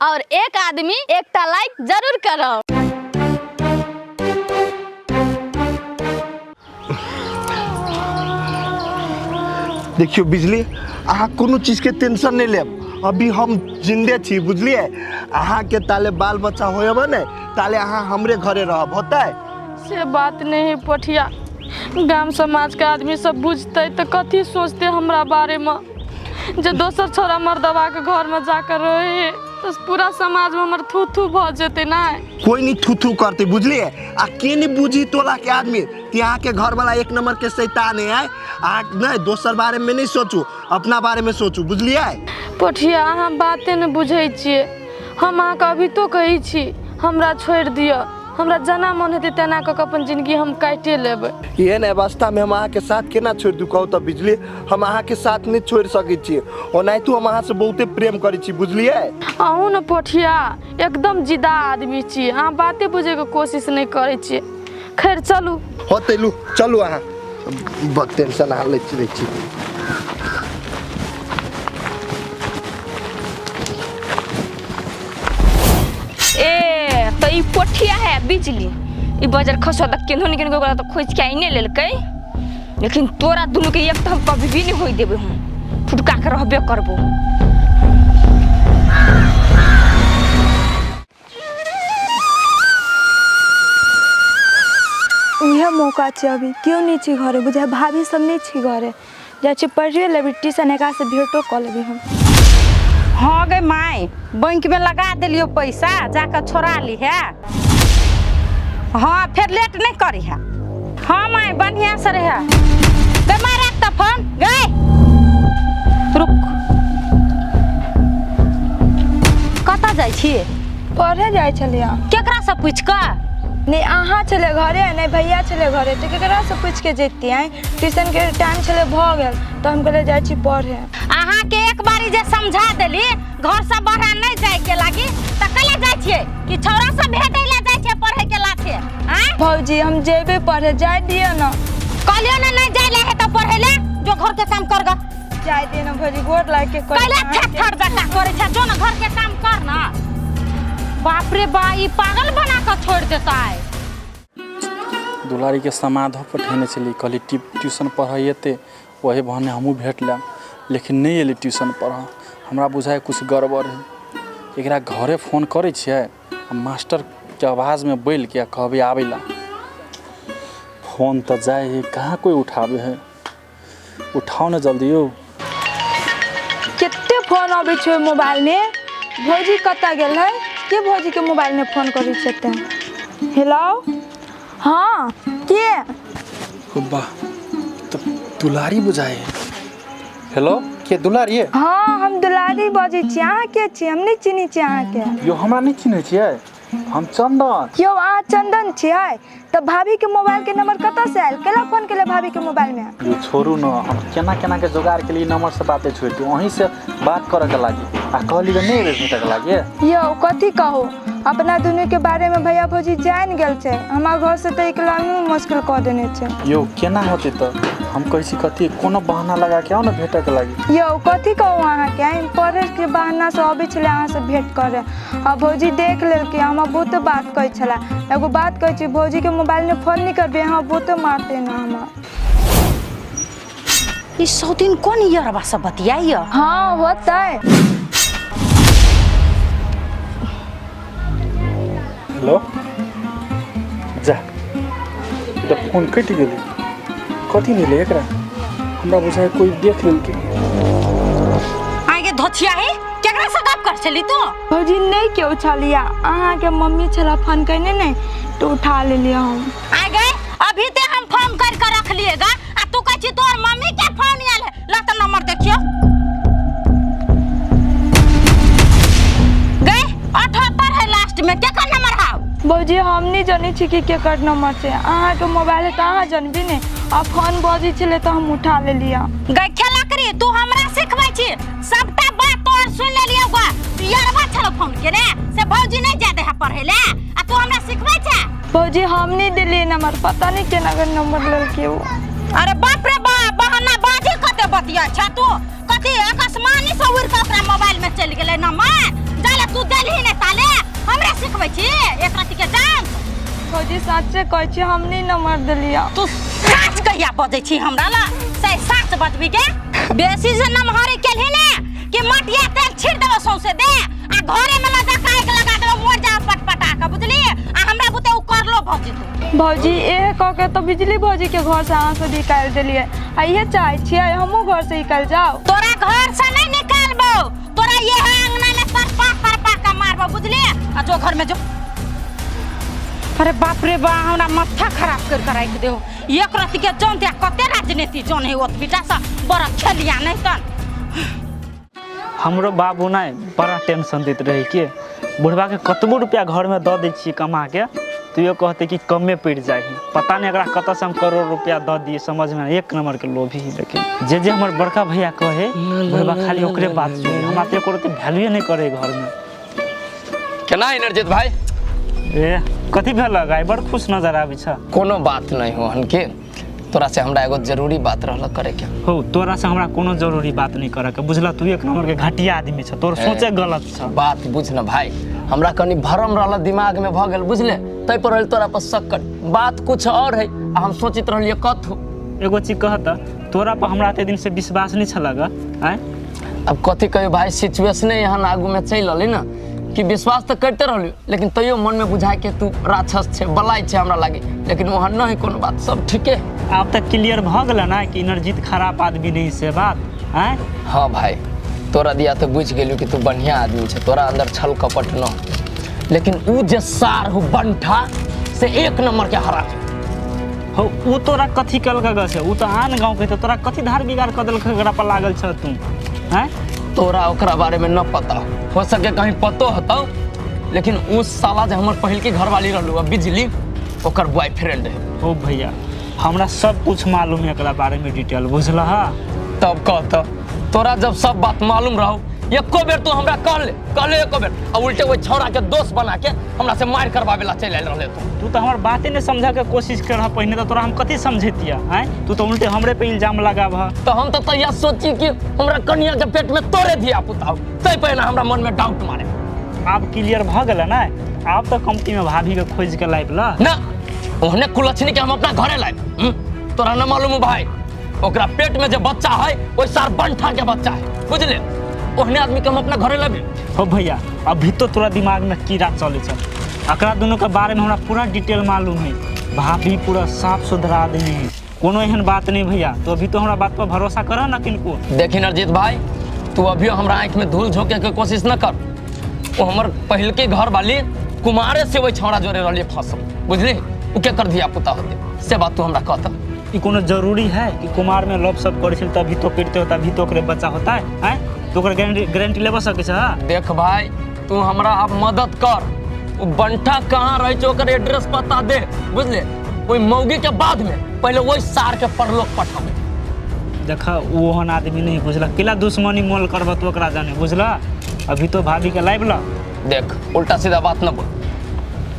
और एक आदमी एकटा लाइक जरूर करब। देखियो बिजली, अहाँ कोनो चीजके टेंशन नहीं लेब, अभी हम जिंदे छी, बुझलिए। अहाँके ताले बाल बच्चा होएब ने ताले अहाँ हमरे घरे रहब, होतै? से बात नहीं है पोठिया, गाम समाज के आदमी सब बुझते तो कथी सोचते हमरा बारे में, जे दोसर छोरा मर्दवा के घर में जाकर रहे तो पूरा समाज में हमर थू थू भ जेते ना। कोई नहीं थू थू करते, बुझलिए। आ के नहीं बुझी टोला के आदमी कि अहाँ के घर वाला एक नंबर के शैतान है। अहाँ नहीं दोसर बारे में नहीं सोचू, अपना बारे में सोचू, बुझलिए। पोठिया अहाँ बाते नहीं बुझै छियै, हम अहाँके अभी तो कहै छी हमरा छोड़ि दिअ, हमरा जेना मन हेतै तेना कऽ कऽ अपन जिंदगी हम काटिए लेबै। एहन अवस्था में हम अहाँके साथ केना छोड़ि दू कहू तऽ बिजली? हम अहाँके साथ नहीं छोड़ि सकै छी, ओनाहितो हम अहाँसँ बहुते प्रेम करै छी, बुझलिए। अहूँ ने पोठिया एकदम जिदा आदमी छी, अहाँ बाते बुझैके कोशिश नहीं करै छियै। खैर चलू। होतै लू, चलू अहाँ, बड़ टेंशन अहाँ लै छी। ए तो ई पोठिया है बिजली, ई बजर खसो त केनहो ने केनहो ओकरा तो खोज के आइने लेलकै, लेकिन तोरा दुनू के एक तो हम कभी भी नहीं होई देबे, हम फुटका के रहबे करबो। उहे मौका छै, अभी केओ नहीं छै घरे, बुझाय भाभी सब नहीं छै घरे, जाइ छी पढ़िए लेबै, ट्यूशन एकरा से भेंटो कऽ लेबै हम। हाँ गे my, bank में लगा देलियो पैसा, जाकर छोड़ा ली है। हाँ फिर लेट नहीं करी है। हाँ my बढ़िया से रहे। गे my रख त फोन गे, रुक। कतऽ जाइ छी? पढ़े जाइ छलियै। केकरा से पूछ कऽ? नहीं अहाँ छलै घरे, नहीं भैया छलै घरे, तऽ केकरा से पूछ के जैतियै? ट्यूशन के टाइम छलै भऽ गेल तऽ हम कहलियै जाइ छी पढ़े। अहाँ के एक बारी जे समझा देली घर से बाहर नहीं जाए के लागी तऽ कैला जाइ छियै? कि छौड़ा सब भेटै ला जाइ छियै पढ़े के लाथे? आँय भौजी हम जेबै पढ़े, जाय दिअ न। कहलियो ना नहीं जाय ला है तऽ पढ़े ले, जो घर के काम कर गा। जाय दिअ न भौजी, गोर लाग के कहै कैला थेथर जकाँ करै छै, जो ना घर के काम कर ना। बाप रे बा, ई पागल बना कऽ छोड़ि देतै। दुलारीके समाधो पठेने छली, कहली ट्यूशन पढ़ऽ एतै, वही बहाने हमहूँ भेट लेब, लेकिन नहि एलै ट्यूशन पढ़ऽ। हमरा बुझाइ किछु गड़बड़ है। एकरा घरे फोन करै छियै आ मास्टरके आवाजमे बोलिके आ कहबै आबै ला। फोन तऽ जाइ है, कहाँ कोइ उठाबै है। उठाउ ने जल्दी यौ। कते फोन अबै छै मोबाइल में? भौजी कतऽ गेल है? के भौजी के मोबाइल में फोन करै छै एते? हेलो, हाँ के? वाह, तऽ दुलारी बुझाइ है। हेलो, के दुलारी है? हाँ हम दुलारी बजै छी, अहाँ के छी? हम नहि चिन्है छी अहाँके। यौ हमरा नहि चिन्है छियै? हम चंदन। यौ अहाँ चंदन छियै? तऽ भाभी के मोबाइल के नंबर कतऽ से आयल? केला फोन केले भाभी के मोबाइल में? यौ छोड़ू न, हम केना केना के जोगाड़ के लिए नंबर से बातें छोड़ दियौ, अहीं से बात करऽ के लागी आ कहली जे नहि एबै भेटऽ के लागी। यौ कथी कहू, अपना दुनू के बारे में भैया भौजी जान गेल छै, हमरा घर से तऽ निकलनो मुश्किल कऽ देने छै। यौ केना होतै तऽ हम कहै छी कथी कोनो बहाना लगा के आउ ने भेटऽ के लागी। यौ कथी कहू अहाँके, हम पढ़े के बहाना से अबै छलै अहाँ से भेंट करे, आ भौजी देख लेलकै, हमरा बहुते बात कहै छलै। एगो बात कहै छी, भौजी के मोबाइल में फोन नहीं करबै, अहाँ बहुते मारते ना हमरा। ई सौतीन कोन यरबा सब बतियाइया? हाँ होतै। हेलो, जा तऽ फोन कटि गेलै, कथी भेलै एकरा? हमरा बुझाइ कोइ देख लेलकै। आगे धोछिया है, केकरा से गप कर छली तू? भौजी नहीं केओ छलिया, अहाँके मम्मी छला फोन कयने ने तो उठा लेलियै हम। आगे अभी ते हम फोन कर के रख लिएगा आ तू कहै छी तोर मम्मी के फोन आयल है। ला त नंबर देखियो। गए 78 है लास्ट में, केकर नंबर हाउ? भौजी हम नहीं जानै छी कि केकर नंबर छै, अहाँके मोबाइल है तऽ अहाँ जानबी ने, आ फोन बजै छलै तऽ हम उठा लेलियै। गए खेला करी तू हमरा सिखबै छी, सबटा बात तोर सुन लेलियौ गा। यरबा छलो फोन केने से भौजी नहीं जाय दे है पढ़े ले आ तू हमरा सिखबै छे? भौजी हम नहीं देलियै नंबर, पता नहीं केना के नंबर लेलकै ओ। अरे बाप रे बाप, बहाना बाजी कते बतिया छे तू, कथी आकाशवाणी से उड़ के ओकरा मोबाइल में चलि गेलै नंबर? जाले तू देलही भौजी सच्चे कहै छी, हम नहीं नंबर देलियै। तू साच कहिया बजै छी हमरा ला? से साच बजबी के बेसी से नमहरी केलही ने कि मटिया तेल छिड़ देबो सौंसे दे आ घरे में ल जा के आगि लगा देबो, मर जा पटपटा के, बुझली? आ हमरा बुते उ करलो भ जेतौ। भौजी इहे कह के तो बिजली भौजी के घर से अहाँ सब निकालि देलियै, आ इहे चाहै छियै हमहूँ घर से निकलि जाउ। तोरा घर से नहीं निकालबो, तोरा ये अंगना में तरपा तरपा के मारबो, बुझली? आ जो घर में जो। अरे बाप रे बा, हमरा माथा खराब कर के राखि देहो। एक रति के जन ते कते राजनीति जन है ओत बेटा सा बड़ा खेलिया नहीं तन। हमरो बाबू ने बड़ा टेंशन दैत रहे के बुढ़वा के कतबो रुपया घर में दऽ दै छियै कमा के तैयो कहते कि कमे पड़ि जाइ है। पता नहीं एकरा कतऽ से हम करोड़ रुपया दऽ दिए, समझ में एक नंबर के लोभी है। लेकिन जे जे हमर बड़का भैया कहे बुढ़वा खाली ओकरे बात सुने, हमरा तऽ एको रत्ती वैल्यूए नहीं करे घर में। केना इनरजीत भाई? ए कथी भेलक आइ बड़ खुश नजर आबै छ? कोनो बात नहीं हो हनके, तोरा से हमरा एगो जरूरी बात रहल करे के। हो तोरा से हमरा कोनो जरूरी बात नहीं करे के, बुझला? तू एक नंबर के घटिया आदमी छ, तोर सोचे गलत छ। बात बुझ न भाई, हमरा कनी भरम रहल दिमाग में भ गेल, बुझले? तै पर रहल तोरा पर शक कर, बात कुछ और है आ हम सोचित रहलिए कथू। एगो चीज कह त, तोरा पर हमरा एते दिन से विश्वास नहीं छल ग? आँय अब कथी कहियो भाई, सिचुएशने यहाँ आगू में चलि रहलै न कि विश्वास तो करते रहलियो, लेकिन तैयो मन में बुझाय के तू राक्षस छे, बलाय छे हमरा लागे, लेकिन वहाँ नहीं कोनो बात, सब ठीके। आब तक क्लियर भ गेल ना कि इनरजीत खराब आदमी नहीं से बात? आँय हाँ भाई, तोरा दिया तो बुझ गेलियो कि तू बढ़िया आदमी छे, तोरा अंदर छल कपट न, लेकिन ऊ जे सार हो बंठा से एक नंबर के हरा हो। ऊ तोरा कथी कलक ग छै? ऊ तो आन गाँव के, तोरा कथी धार बिगाड़ क देलक एकरा पर लागल छ तू? आँय तोरा ओकरा बारे में न पता हो सके, कहीं पतो होतौ, लेकिन ऊ साला जे हमर पहिलकी घरवाली रहलू बिजली, ओकर बॉयफ्रेंड है। हो भैया, हमरा सब कुछ मालूम है एकरा बारे में डिटेल, बुझलह? तब कहत तोरा जब सब बात मालूम रहो, एको बेर तू हमरा कहले कहले एको बेर, आ उल्टे ओहि छौड़ा के दोस्त बना के हमरा से मार करवावे ला चलि आयल रहले तू। तू तो हमर बाते नहीं समझा के कोशिश कर रहा पहिने, तो तोरा हम कथी समझेतिया? आँय तू तो उल्टे हमरे पे इल्जाम लगाबह। तो हम तो तैया सोची कि हमरा कनिया के पेट में तोरे धिया पुता हो, तै पहिने हमरा मन में डाउट मारे। आब क्लियर भ गेल ना? आब तो कंपनी में भाभी के खोज के लाइब ल ना, ओहने कुलक्षणी के हम अपना घरे लाइब। तोरा न मालूम भाई, ओकरा पेट में जे बच्चा है ओहि सार बंठा के बच्चा है, बुझले? ओहने आदमी के हम अपना घरे लाबे। हो भैया, अभी तो तोरा दिमाग में कीड़ा चले छ। एकरा दोनों के बारे में हमरा पूरा डिटेल मालूम है, भाभी पूरा साफ सुथरा आदमी है, कोनो एहन बात नहीं भैया। तो अभी तो हमरा बात पर भरोसा कर ना किनको। देखी नरजीत भाई, तू अभी हमरा आँख में धूल झोंके के कोशिश न कर। वो हमर पहिलके घर वाली कुमारे से वही छौड़ा जोरे रहलिए फसल, बुझली? उ केकर धिया पुता होते से बात तू हमरा कहता। ई कोनो जरूरी है कि कुमार में लव सब करे तभी तो करते हो, तभी तो ओकरे बच्चा होता है? आँय तो ओकर गारंटी लेबऽ सकै छ? देख भाई, तू हमरा अब मदद कर, उ बंठा कहाँ रहे छै ओकर एड्रेस पता दे, बुझले? ओहि मौगी के बाद में पहले वही सार के परलोक पठाबे। देख ओहन आदमी नहीं, बुझला? किला दुश्मनी मोल करब तू ओकरा जाने, बुझला? अभी तो भाभी के लाइब ल। देख उल्टा सीधा बात न बोल,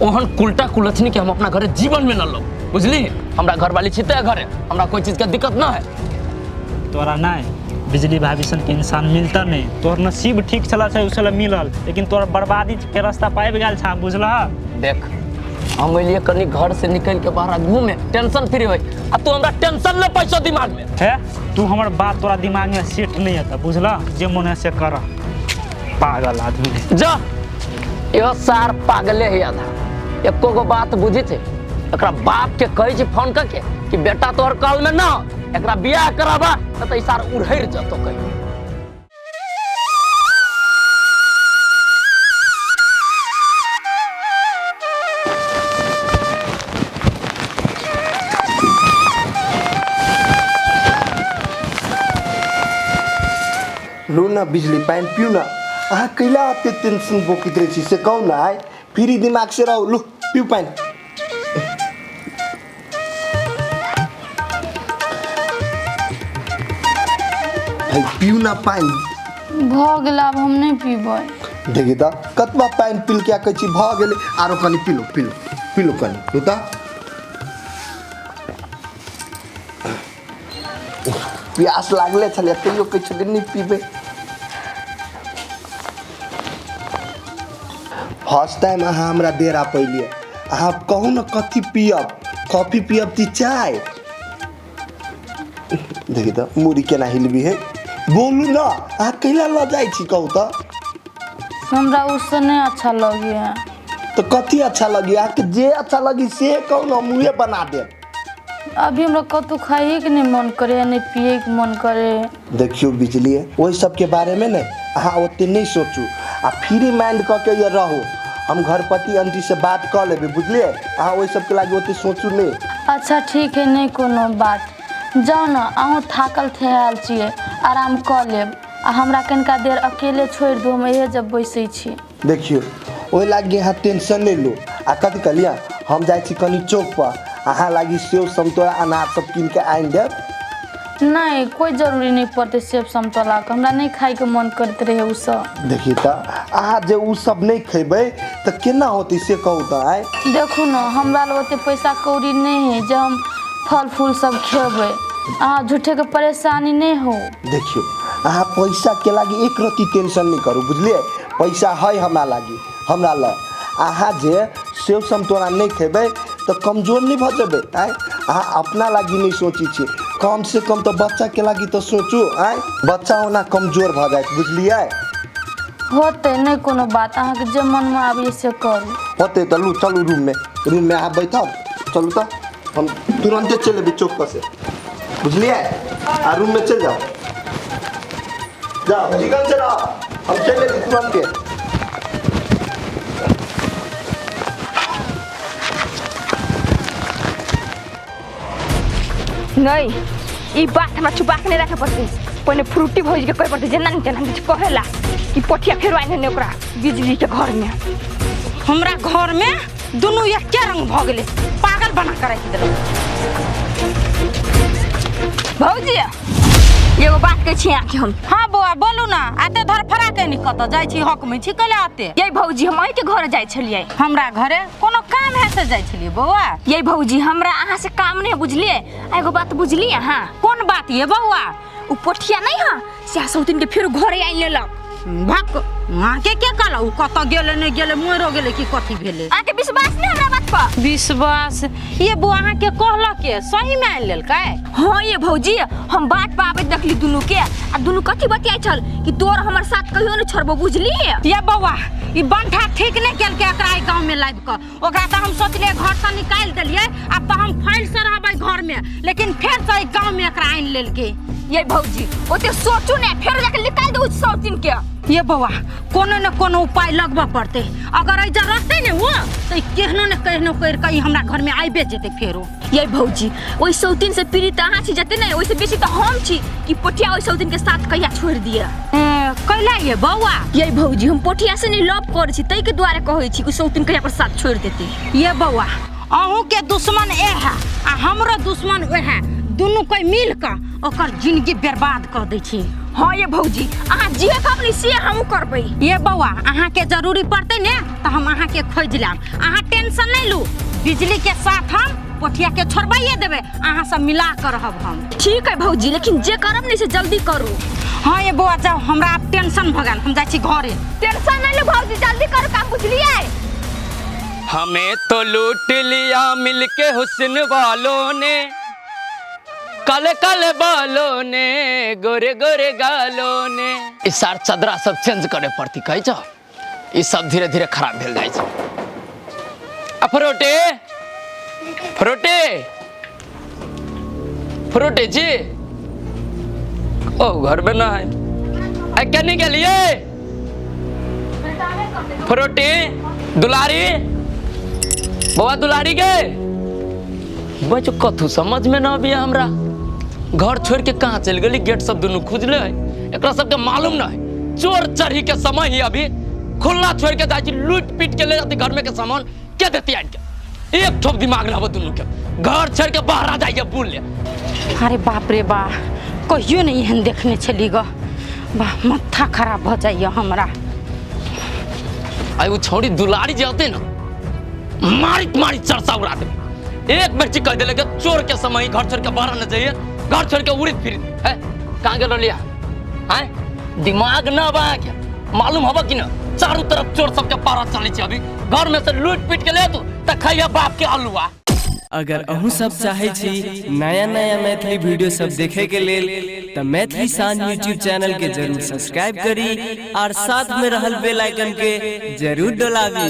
ओहन कुलटा कुलछनी के हम अपना घरे जीवन में न लो, बुझली? हमरा घरवाली छिते घरे, हमरा कोई चीज के दिक्कत न है। तोरा नहीं बिजली भाभी सन के इंसान मिलता नहीं, तोहर नसीब ठीक छला छै उसला मिलल, लेकिन तोरा बर्बादी के रास्ता पाबि गेल छ, बुझला? देख हम एलिए कनी घर से निकल के बाहर घूमे, टेंशन फ्री होय, आ तू हमरा टेंशन न पैसो दिमाग में है। तू हमर बात तोरा दिमाग में सेट नहीं आता, बुझला? जे मन है से कर, पागल आदमी। जा यो सार पागले है आधा, एको गो बात बुझी छै? एकरा बाप के कहै छै फोन करके कि बेटा तोहर कॉल में न, एकरा बियाह कराबा त ई सार उड़हर जतो कहीं। लो ना बिजली पानि पिउ ना, अहाँ कैला एते टेंशन बोकित रहै छी से कहू ना? आइ फ्री दिमाग से रहू, लू पिउ पानि। भाई पिउ ना पानि। भ गेल, आब हम नहीं पीबै। देखी त कतबा पानि पील के कहै छी भ गेलै, आरो कनि पिलो पिलो पिलो कनि लू त। प्यास लागले छलै तैयो कहै छलै नहि पीबै। फर्स्ट टाइम अहाँ हमरा डेरा पैलियै, अहाँ कहू ने कथी पियब, कॉफी पियब कि चाय? देखी तऽ मूड़ी केना हिलबी है। बोलू ना, अहाँ कैला लऽ जाइ छी कहू तऽ? हमरा उससे नहीं अच्छा लगी है। तो कथी अच्छा लगी? अहाँके जे अच्छा लगी से कहू ना, हम उहे बना देब। अभी हमरा कतहु खाइए के नहीं मन करे, नहीं पिए के मन करे। देखियौ बिजली, ओहि सबके बारेमे ने अहाँ ओते नहीं सोचू आ फ्री माइंड कऽ के ये रहू। हम घरपति आंटी से बात कऽ लेबै, बुझलियै? अहाँ ओहि सबके लागी ओते सोचू नहीं। अच्छा ठीक है, नहीं कोनो बात। जाउ ने, अहूँ थाकल थेहाल छियै, आराम कऽ लेब आ हमरा कनिका देर अकेले छोड़ि दू, हम इहे जब बैसै छी। देखियौ ओहि लागी अहाँ टेंशन नहीं लू। आ कथी कहलियै, हम जाइ छी कनि चौक पर, अहाँ लागी सेब समतोला अनार सब कीन के आनि देब। नहीं, कोई जरूरी नहीं पड़तै सेब समतोला के, हमरा नहीं खाइके मन करैत रहै उ सब। देखिए तऽ अहाँ जे उ सब नहीं खेबै तऽ केना होतै से कहू तऽ? आइ देखू ने, हमरा लग ओते पैसा कौड़ी नहीं है जे हम फल फूल सब खेबै। अहाँ झूठेके परेशानी नहीं हो। देखियौ अहाँ पैसा के लागी एक रत्ती टेंशन नहीं करू, बुझलियै? पैसा है हमरा लागी, हमरा लग। अहाँ जे सेब समतोला नहीं खेबै तऽ कमजोर नहीं भऽ जेबै। आँय अहाँ अपना लागी नहीं सोचै छियै, कम से कम तऽ बच्चा के लागी तऽ सोचू। आँय बच्चा ओना कमजोर भऽ जायत, बुझलियै? होतै नहीं कोनो बात, अहाँके जे मनमे आबैए से करू। होतै तऽ लू चलू रूममे, रूममे अहाँ बैठब। चलू तऽ हम तुरन्ते चलि एबै चौक पर से, बुझलियै? आ रूममे चलि जाउ, जाओ चिकन से रहो, हम चलि एबै तुरन्ते। नहीं, ई बात हमरा छुपा के नहीं रखे पड़तै। पहिने फ्रूटी भौजी के कहे पड़तै जेना ने तेना किछु कहेला कि पोठिया फेरो आनि ने ओकरा बिजली के घर में। हमरा घर में दुनू एके रंग भऽ गेलै, पागल बना के राखि देलक। भौजी एगो बात कहै छी अहाँके हम। हाँ बौआ बोलू ना, आते धरफड़ा के नहीं कतऽ जाइ छी, हक में छी कैला आते? ये भौजी हम अहीँके घर जाइ छलियै। हमरा घरे कोनो काम है से जाइ छलियै बौआ? ये भौजी हमरा अहाँ से काम नहीं बुझलियै। एगो बात बुझलियै अहाँ? कोन बात ये बौआ? उ पोठिया नहीं हाँ से सौतिन के फेर घरे आनि लेलक। भक अहाँके के कहलक? उ कतऽ गेलै नहि गेलै, मरि गेलै कि कथी भेलै? अहाँके विश्वास नहीं हमरा बात पर? विश्वास ये बौआ अहाँके कहलक के सही में आनि लेलकै? हाँ ये भौजी हम बाट पर आबैत देखली दुनू के, आ दुनू कथी बतियाइ छल कि तोर हमर साथ कहियो नहीं छोड़बो, बुझलियै? ये बौआ ई बंठा ठीक नहीं केलकै एकरा गाँव में लाबि कऽ। ओकरा तऽ हम सोचलियै घर से निकालि देलियै, आब तऽ हम फाइल से रहबै घर में, लेकिन फेर से एहि गाँव में एकरा आनि लेलकै। ये भौजी ओते सोचू ने, फेर जाके निकालि दू सौतिन के। ये बौआ कोनो ने कोनो उपाय लगबऽ पड़तै। अगर एहिजा रहतै ने वो तऽ केहनो ने केहनो करि कऽ ई हमरा घर में आबिए जेतै फेरो। ये भौजी ओहि सौतिन से पीड़ित अहाँ छी जते ने, ओहिसे बेसी तऽ हम छी कि पोठिया ओहि सौतिन के साथ कहिया छोड़ि दिअ। कैला ये बौआ? ये भौजी हम पोठिया से नहीं लव करै छी ताहि के दुआरे कहै छी कि सौतिन कहिया पर साथ छोड़ि देतै। ये बौआ अहूँ के दुश्मन ए है आ हमरो दुश्मन ओह है, दुनू कोई मिल कऽ ओकर जिंदगी बर्बाद कऽ दै छी। हाँ ये भौजी अहाँ जे कहब ने से हमहूँ करबै। ये बौआ अहाँके जरूरी पड़तै ने तऽ हम अहाँके खोजि लेब, अहाँ टेंशन नहीं लू। बिजली के साथ हम पोठिया के छोड़बाइए देबै, अहाँ सब मिला कऽ रहब हम। ठीक है भौजी, लेकिन जे करब ने से जल्दी करू। हाँ ये बौआ जाओ, हमरा आब टेंशन भऽ गेल, हम जाइ छी घरे। टेंशन नहीं लू भौजी, जल्दी करू काम, बुझलियै? हमें तो लूट लिया मिलके हुस्न वालों ने, काले काले बालों ने, गोरे गोरे गालों ने। इस सार चदरा सब चेंज करे पड़ती कहै छौ, ई सब धीरे धीरे खराब भेल जाइ छै। आ फरोटे फरोटे फरोटे जी ओ घर में ना है, आ केने गेलियै? फरोटे दुलारी बौआ दुलारी गे बच्चो कथू समझ में ना अबिया हमरा। घर छोड़ के कहाँ चलि गेली? गेट सब दुनू खुजले है, एकरा सबके मालूम ना है। चोर चढ़ी के समय ही अभी खुला छोड़ के जाइ छी, लूट पीट के ले जाती घर में के सामान के देती आनि के। एक ठोप दिमाग ना दुनू के, घर छोड़ के बाहर आ जाइए बोल ले। अरे बाप रे बा, कहियो नहीं एहन देखने छली ग, बा माथा खराब भऽ जाइए हमरा। आई वो छौड़ी दुलारी जे होते ना, मारी मारी चरसा उड़ा दे। एक बेर कह दिले के चोर के समय घर छोड़ के बाहर न जाइए, घर छोड़ के उड़ित फिर है कहाँ गेल रहलियै? आँय दिमाग न बा के मालूम हबा कि न? चारू तरफ चोर सबके पारा चलै छै। अभी घर में से लूट पीट के ले तू त खइया बाप के आलुआ। अगर अहूँ सब चाहे छी नया नया मैथिली वीडियो सब देखे के लेल त मैथिली शान यूट्यूब चैनल के जरूर सब्सक्राइब करी और साथ में रहल बेल आइकन के जरूर डोलाबी।